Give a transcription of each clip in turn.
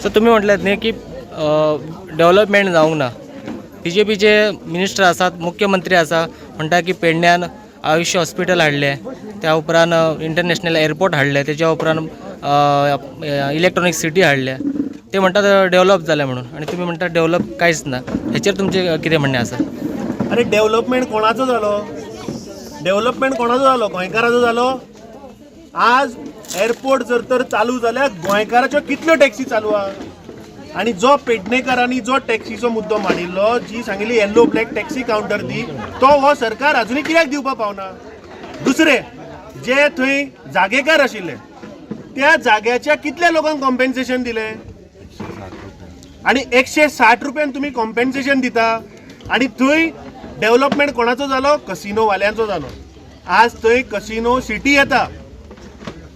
So तुमी म्हटलें न्ही की डेवलपमेंट जावंक ना. बीजेपीचे मिनिस्टर आसात, मुख्यमंत्री आसा, म्हणटा की पेडण्यान आयुश्य हॉस्पिटल हाडलें, त्या उपरांत इंटरनॅशनल एअरपोर्ट हाडलें, तेच्या उपरांत इलेक्ट्रॉनीक सिटी हाडल्या. ते म्हणटात डेव्हलप जालें म्हणून आनी तुमी म्हणटा डेव्हलप कांयच ना. हेचेर तुमचें कितें म्हणणें आसा? अरे, डेव्हलपमेंट कोणाचो जालो? डेव्हलपमेंट कोणाचो जालो? गोंयकाराचो जालो? आज एअरपोर्ट जर तर चालू जाल्यार गोंयकाराच्यो कितल्यो टॅक्सी चालू आहा? आनी जो पेडणेकारांनी जो टॅक्सीचो मुद्दो मांडिल्लो, जी सांगिल्ली येल्लो ब्लॅक टॅक्सी कावंटर दी, तो हो सरकार अजुनूय कित्याक दिवपाक पावना? दुसरें, जे थंय जागेकार आशिल्ले, त्या जाग्याच्या कितल्या लोकांक कॉम्पेन्सेशन दिलें? आणि 160 रुपयान तुमी कॉम्पेन्सेशन दिता आणि थंय डेव्हलपमेंट कोणाचो जालो? कसिनो वाल्यांचो जालो. आज थंय कसिनो सिटी येता.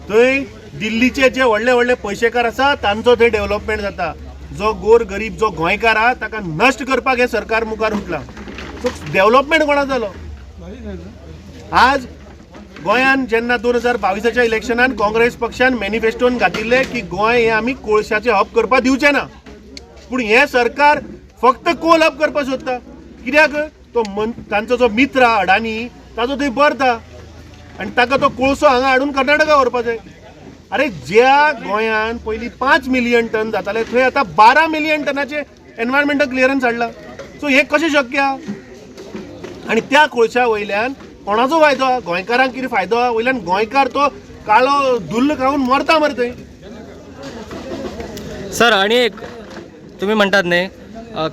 थंय दिल्लीचे जे व्हडले व्हडले पयशेकार आसा, तांचो थंय डेव्हलपमेंट जाता. जो गोर गरीब जो गोंयकार आहा, ताका नश्ट करपाक हें सरकार मुखार उठलां. सो डेव्हलपमेंट कोणाचो जालो? आज गोंयान जेन्ना 2022च्या इलेक्शनान काँग्रेस पक्षान मॅनिफेस्टोन घातिल्लें की गोंय हें आमी कोळशाचें हब करपाक दिवचें ना, पूण हें सरकार फक्त कोल हब करपाक सोदता. कित्याक? तो मन तांचो जो मित्र आहा अडानी, ताचो थंय बर्थ आहा आनी ताका तो कोळसो हांगा हाडून कर्नाटका व्हरपा जाय. अरे, ज्या गोंयान पयलीं 5 मिलियन टन जाताले, थंय आतां 12 मिलियन टनाचे एनवायरमेंटल क्लियरन्स हाडला. सो हें कशें शक्य आहा? आनी त्या कोळशा वयल्यान कोणाचो फायदो आहा? गोंयकारांक कितें फायदो आहा? वयल्यान गोंयकार तो काळो धुल्ल खावन मरता मरे थंय. सर, आणि एक तुम्ही म्हणतात न्ही,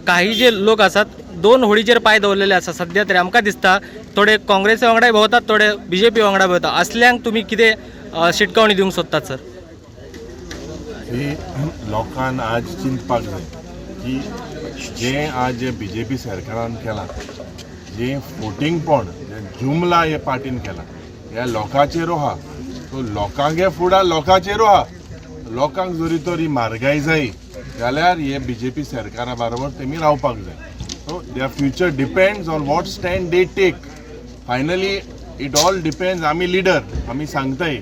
काही जे लोक आसात, दोन होडीचेर पांय दवरलेले आसा सध्या तरी आमकां दिसता. थोडे काँग्रेसी वांगडाय भोंवतात, थोडे बीजेपी वांगडा भोंवतात. असल्यांक तुमी कितें शिटकावणी दिवंक सोदतात सर? ही लोकान आज चिंतपाक जाय की जें आज जे बीजेपी सरकारान केलां, जें फोटिंगपण, जें जुमला हे पार्टीन केलां, ह्या लोकांचेरू आहा. सो लोकांगे फुडार लोकांचेरू आहा. लोकांक जरी तर ही म्हारगाय जाय जाल्यार हे बीजेपी सरकारा बरोबर तेमी रावपाक जाय. So their future depends on what stand they take. Finally, it all depends. आमी लिडर, आमी सांगताय,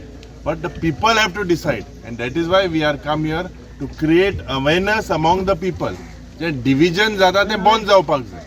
but the people have to decide, and that is why we are come here to create awareness among the people. J division जाता तें बंद जावपाक जाय.